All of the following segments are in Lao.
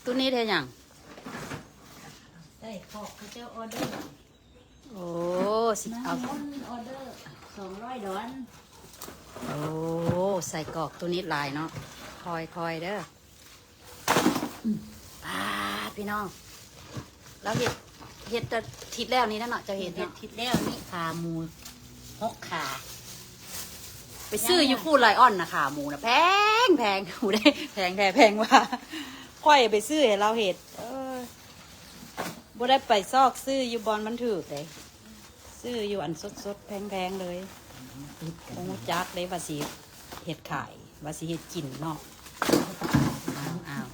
ຕູ້ນິດເຮັດຫຍັງ? ໄສ້ກອກເຂົາເຈົ້າອໍເດີ. ໂອ້ ຊິເອົາ ນ້ຳມົນອໍເດີສອງຮ້ອຍດອນ. ໂອ້ ໄສ້ກອກຕູ້ນິດຫຼາຍເນາະ. ຄ່ອຍໆເດີ. ອືມ ປາດ ພີ່ນ້ອງ ລາວເຮັດ ເຮັດແຕ່ທິດແລ້ວນີ້ແຫຼະເນາະ ເຈົ້າເຮັດເນາະ. ເຮັດທິດແລ້ວນີ້ ຂາໝູຫົກຂາ. ໄປຊື້ຢູ່ຟູ້ໄລອອນນະ ຂາໝູນະ ແພງໆ ຜູ້ໃດ ແພງແທ້ແພງວ່າ. ຂ້ອຍໄປຊື້ໃຫ້ລາວເຮັດ ເອີ ບໍ່ໄດ້ໄປຊອກຊື້ຢູ່ບ່ອນມັນຖືກເດ້. ຊື້ຢູ່ອັນສົດໆ ແພງໆ ເລີຍ. ບໍ່ຮູ້ຈັກເດ້ວ່າຊິເຮັດຂາຍ ວ່າຊິເຮັດກິນເນາະ. ອ້າວ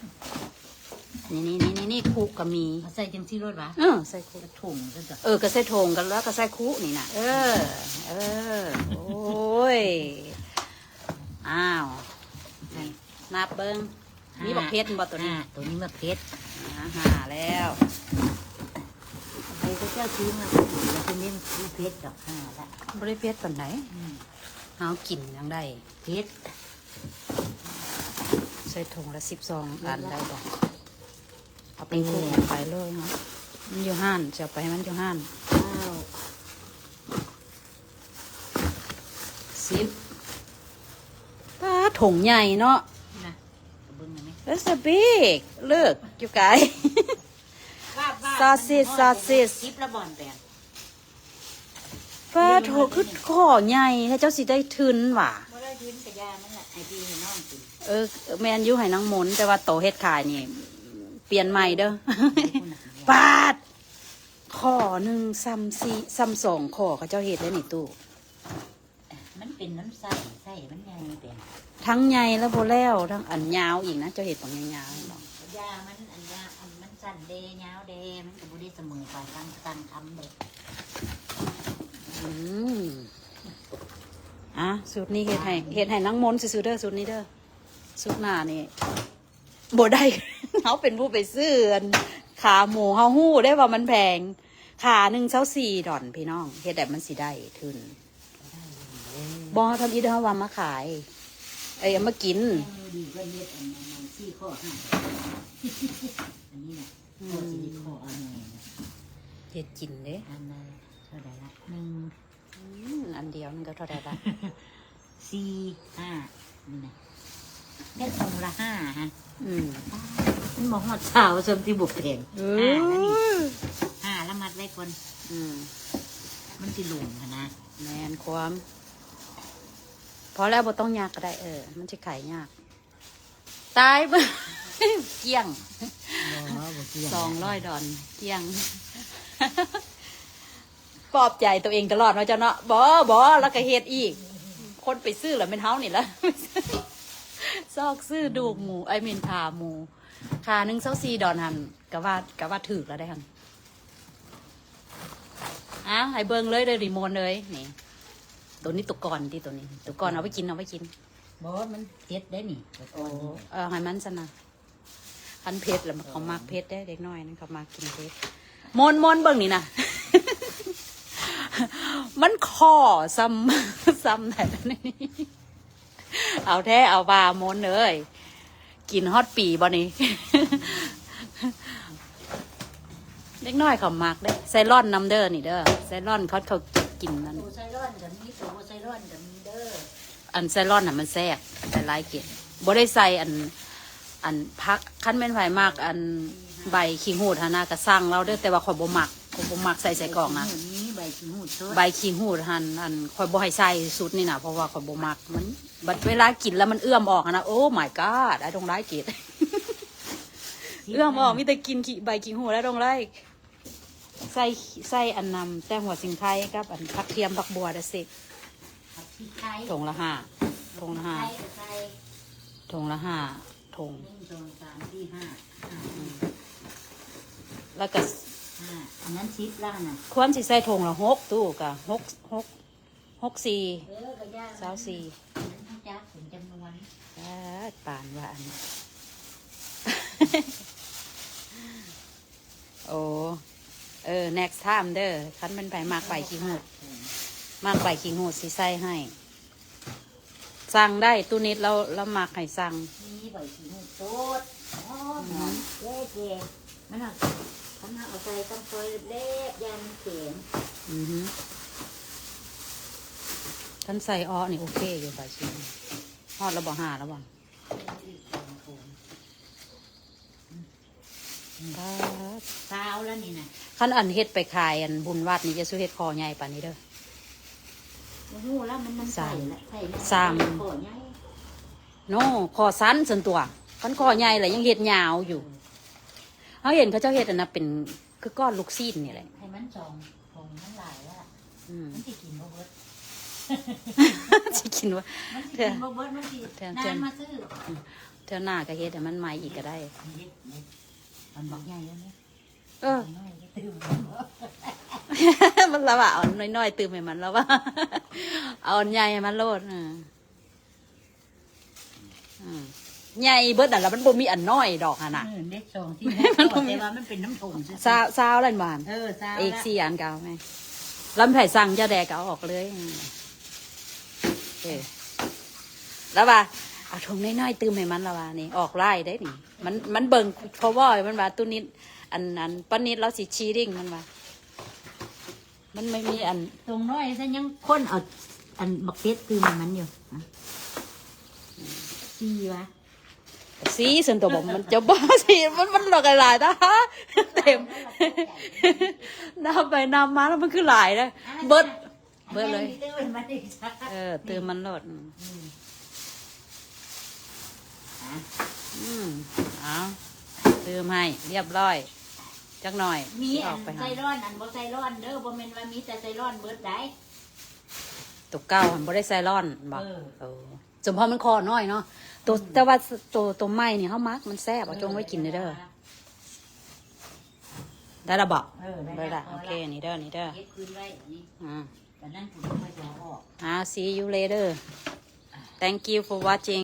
ໆ ນີ້ໆໆໆ ຄຸກະມີ. ເອົາໃສ່ຈັ່ງຊີ້ໂລດຫວາ? ເອີ ໃສ່ຄຸ ໃສ່ຖົງຊັ້ນເດາະ. ເອີ ກະໃສ່ຖົງກັນ ແລ້ວກະໃສ່ຄຸນີ້ນະ. ເອີ ເອີ ໂອ້ຍ ອ້າວ ນີ້ ນັບເບິ່ງ. ມີບັກເຜັດບໍ່ໂຕນີ້? ອ່າ ໂຕນີ້ບັກເຜັດ. ອ່າ ຫ້າແລ້ວ. ໃຜເຂົາເຈົ້າຊື້ມາ ແລ້ວໂຕນີ້ມັນບໍ່ເຜັດດອກ ຫ້າລະ. ບໍ່ໄດ້ເຜັດປານໃດ. ອືມ ເຮົາກິນຍັງໄດ້ເຜັດ. ໃສ່ຖົງລະສິບສອງອັນໄດ້ບໍ່? ເອົາໄປຄຸກໄປເລີຍເນາະ. ມັນຢູ່ຮ້ານ ຊິເອົາໄປໃຫ້ມັນຢູ່ຮ້ານ. ອ້າວ ສິບ ປາດ ຖົງໃຫຍ່ເນາະ. ນະ ເບິ່ງໄດ້ໄໝ? That's a big. Look, you guys. ຊາຊິດ ຊາຊິດ ສິບລະບ່ອນແປງ. ປາດໂທ້ ຄືຂໍ້ໃຫຍ່ແທ້. ເຈົ້າຊິໄດ້ທຶນຫວາ? ບໍ່ໄດ້ທຶນກະຢ່າມັນລະ ໃຫ້ພີ່ໃຫ້ນ້ອງກິນ. ເອີ ແມ່ນຢູ່ ໃຫ້ນາງມົນ ແຕ່ວ່າໂຕເຮັດຂາຍນີ້ ປ່ຽນໃໝ່ເດີ. ປາດ ຂໍ້ໜຶ່ງສ່ຳສີ່ ສ່ຳສອງຂໍ້ ເຂົາເຈົ້າເຮັດໄດ້ນີ້ຕູ້. ມັນເປັນນ້ຳໃສ ໃສມັນໃຫຍ່ເປັນ ທັງໃຫຍ່ແລ້ວບໍ່ແລ້ວ ທັງອັນຍາວອີກນະ. ເຈົ້າເຮັດບັກຍາວໆ ເຫັນບໍ່? ຢາມັນ ອັນຍາ ອັນມັນສັ້ນແດ່ຍາວແດ່ ມັນກະບໍ່ໄດ້ສະເໝີໄປ ຕ່າງ ຕ່າງຄຳເດ້. ອືມ ອ່ະ ສູດນີ້ເຮັດໃຫ້ ເຮັດໃຫ້ນາງມົນຊື່ໆ ເດີ ສູດນີ້ເດີ. ສຸດໜ້ານີ້ບໍ່ໄດ້ ເຮົາເປັນຜູ້ໄປຊື້ອັນຂາໝູ ເຮົາຮູ້ໄດ້ວ່າມັນແພງ. ຂາໜຶ່ງຊາວສີ່ດອນ ພີ່ນ້ອງ ເຮັດແບບມັນຊິໄດ້ທຶນ. ບໍ່ ທຳອິດເຮົາວ່າມາຂາຍ ເອີຍ ເອົາມາກິນ. ເຮັດກິນເດ້. ອັນລະເທົ່າໃດລະ? ໜຶ່ງ ອືມ ອັນດຽວໜຶ່ງກະເທົ່າໃດລະ? ສີ່ ຫ້າ ນີ້ນະ ແມ່ນຖົງລະຫ້າຫັ້ນ. ອືມ ມັນບໍ່ຮອດຊາວ ສ່ຳທີ່ບໍ່ແພງ. ເອີ ຫ້າລະນີ້ ຫ້າລະມັດໄວ້ກ່ອນ. ອືມ ມັນຊິຫຼົງຫັ້ນນະ. ແມ່ນຄວາມ ພໍແລ້ວ ບໍ່ຕ້ອງຍາກກະໄດ້. ເອີ ມັນຊິຂາຍຍາກ. ຕາຍ ກ້ຽງ. ບໍ່ ບໍ່ກ້ຽງ ສອງຮ້ອຍດອນ ກ້ຽງ. ປອບໃຈໂຕເອງຕະຫຼອດເນາະເຈົ້າເນາະ. ບໍ່ ບໍ່ ລະກະເຮັດອີກ. ຄົນໄປຊື້ລະແມ່ນເຮົານີ້ລະ ຊອກຊື້ດູກໝູ ໄອ້ ແມ່ນຂາໝູ. ຂາໜຶ່ງຊາວສີ່ດອນຫັ້ນ ກະວ່າ ກະວ່າຖືກລະໄດ໋ຫັ້ນ. ອ້າວ ໃຫ້ເບິ່ງເລີຍເດີ ຣີໂມດເລີຍ. ນີ້ ໂຕນີ້ໂຕກ່ອນຕິ ໂຕນີ້ໂຕກ່ອນ. ເອົາໄວ້ກິນ ເອົາໄວ້ກິນ. ບໍ່ ມັນເຜັດໄດ໋ນີ້ ໂຕກ່ອນນີ້. ເອີ ໃຫ້ມັນຊັ້ນນະ. ຄັນເຜັດລະ ເຂົາມັກເຜັດເດ້ ເດັກນ້ອຍນັ້ນເຂົາມັກກິນເຜັດ. ມົນ ມົນເບິ່ງນີ້ນະ ມັນຂໍສ່ຳ ສ່ຳໃດນີ້. ເອົາແທ້ເອົາວ່າມົນເອີຍ ກິນຮອດປີບໍ່ນີ້? ເດັກນ້ອຍເຂົາມັກເດ້. ໃສ່ລ່ອນນຳເດີນີ້ເດີ ໃສ່ລ່ອນ ເຂົາ ເຂົາກິນນັ້ນ. ໂຕໃສ່ລ່ອນກະມີ ໂຕບໍ່ໃສ່ລ່ອນກະມີເດີ. ອັນໃສ່ລ່ອນນະມັນແຊບ ໃສ່ຫຼາຍເກດ ບໍ່ໄດ້ໃສ່ອັນ ອັນຜັກ. ຄັນແມ່ນໃຜມັກອັນໃບຂີ້ຫູດຫັ້ນນະ ກະສັ່ງລາວເດີ ແຕ່ວ່າຂ້ອຍບໍ່ມັກ ຂ້ອຍບໍ່ມັກໃສ່ໄສ້ກອກນະ. ມີໃບຂີ້ຫູດສົດ ໃບຂີ້ຫູດຫັ້ນ ອັນຂ້ອຍບໍ່ໃຫ້ໃສ່ຊຸດນີ້ນະ ເພາະວ່າຂ້ອຍບໍ່ມັກມັນ. ບັດເວລາກິນລະມັນເອື້ອມອອກຫັ້ນນະ Oh my god, I don't like it. ເອື້ອມອອກ ມີແຕ່ກິ່ນຂີ້ ໃບຂີ້ຫູດ I don't like. ໃສ່ ໃສ່ອັນນຳແຕ່ຫົວສີໄຄກັບອັນຜັກທຽມຜັກບົວ that's it. ຖົງລະຫ້າ ຖົງລະຫ້າ ຖົງລະຫ້າ ຖົງ ໜຶ່ງ ສອງ ສາມ ສີ່ ຫ້າ ລະກະຫ້າ ອັນນັ້ນສິບລະຫັ້ນນະ. ຄວນຊິໃສ່ຖົງລະຫົກ ຕູ້ກະຫົກ ຫົກ ຫົກສີ່ ເອີ ກະຢ່າ ຊາວສີ່ ມັນຮູ້ຈັກເປັນຈຳນວນ. ປາດ ປານວ່າອັນ ໂອ້ ເອີ next time ເດີ ຄັນແມ່ນໃຜມັກໃບຂີ້ຫູດ ມັກໃບຂີ້ຫູດຊິໃສ່ໃຫ້. ສັ່ງໄດ້ ຕູ້ນິດລາວ ລາວມັກໃຫ້ສັ່ງ. ມີໃບຂີ້ຫູດສົດ ຫອມ ອືມ ເອີຍ ແກ່ ມັນເອົາ ຄັນເຮົາເອົາໃສ່ຕ້ອງຄ່ອຍແລບ ຢ້ານມັນແຂງ. ອືຮຶ ຄັນໃສ່ເອາະນີ້ໂອເຄຢູ່ ປາຊິນ. ຮອດແລ້ວບໍ່? ຫ້າແລ້ວບໍ່? ປາດ ຊາວແລ້ວນີ້ນະ. ຄັນອັນເຮັດໄປຂາຍ ອັນ ບຸນວັດນີ້ ຢ່າສູ່ເຮັດຄໍໃຫຍ່ປານນີ້ເດີ. ບໍ່ຮູ້ແລ້ວ ມັນ ມັນໃສ່ລະ ໃສ່ ສາມ ຄໍໃຫຍ່. ໂນ ຄໍສັ້ນຊັ້ນຕົວະ. ຄັນຄໍໃຫຍ່ລະຍັງເຮັດຍາວຢູ່. ເຮົາເຫັນເຂົາເຈົ້າເຮັດອັນນະ ເປັນຄືກ້ອນລູກຊີ້ນນີ້ແຫຼະ. ໃຫ້ມັນສອງ ຂອງມັນຫຼາຍລະ ອືມ ມັນຊິກິນບໍ່ເບິດ. ຊິກິນບໍ່ ມັນຊິກິນບໍ່ເບິດ ມັນຊິ ເທື່ອ ນານມາຊື້. ເທື່ອໜ້າກະເຮັດໃຫ້ມັນໃໝ່ອີກກະໄດ້. ອັນບັກໃຫຍ່ອັນນີ້ ເອີ ມັນລະວ່າເອົາອັນນ້ອຍໆ ຕື່ມໃຫ້ມັນລະວ່າ ເອົາອັນໃຫຍ່ໃຫ້ມັນໂລດ. ເອີ ອືມ ໃຫຍ່ເບິດນັ້ນລະ ມັນບໍ່ມີອັນນ້ອຍດອກຫັ້ນນະ. ເອີ ເດັກສອງທີ່ ມັນບໍ່ມີ ແຕ່ວ່າມັນເປັນນ້ຳຖົງຊື່ໆ. ຊາວ ຊາວລະຫວານ. ເອີ ຊາວລະ ອີກສີ່ອັນກະເອົາແມ່. ລຳໃຜສັ່ງເຈົ້າແດ່ກະເອົາອອກເລີຍ. ເອີ ລະວ່າ ເອົາຖົງນ້ອຍໆ ຕື່ມໃຫ້ມັນລະວ່ານີ້ ອອກຫຼາຍເດ້ນີ້. ມັນ ມັນເບິ່ງ ເພາະວ່າມັນວ່າຕຸນິດ ອັນ ອັນ ປານິດລາວຊິຊີດິງ ມັນວ່າ ມັນໄມ່ມີອັນ ຕົງນ້ອຍຊັ້ນຍັງຄົນເອົາອັນບັກເຕັດຕື່ມໃຫ້ມັນຢູ່. ສີ່ວະ ສີ່ ສ່ວນຕົວບໍ່ ມັນຈະບໍ່ສີ່ ມັນ ມັນຫຼອກຫຼາຍໆ ຕາ ເຕັມ ນັບໄປນັບມາແລ້ວມັນຄືຫຼາຍເດ້. ເບິດ ເບິດເລີຍ ເອີ ຕື່ມມັນໂລດ. ອືມ ອືມ ເອົາ ຕື່ມໃຫ້ລຽບຮ້ອຍ ຈັກໜ້ອຍ ມີອັນໃສ່ຮ້ອນ ອັນບໍ່ໃສ່ຮ້ອນເດີ ບໍ່ແມ່ນວ່າມີແຕ່ໃສ່ຮ້ອນເບິດໃດ. ໂຕເກົ່າຫັ້ນບໍ່ໄດ້ໃສ່ຮ້ອນບໍ? ເອີ ເອີ ສົມພໍມັນຄໍນ້ອຍເນາະ. ໂຕ ອືມ ແຕ່ວ່າໂຕ ໂຕໃໝ່ນີ້ເຮົາມັກ ມັນແຊບ ເອົາ ເອີ ຈົ່ງໄວ້ກິນເດີ. ໄດ້ລະບໍ? ເອີ ໄດ້ລະ ໂອເຄ ນີ້ເດີ ນີ້ເດີ ເກັບຄືນໄວ້ນີ້. ອືມ ອັນນັ້ນກູຕ້ອງໄປເອົາອອກ. ອ່າ see you later. Thank you for watching.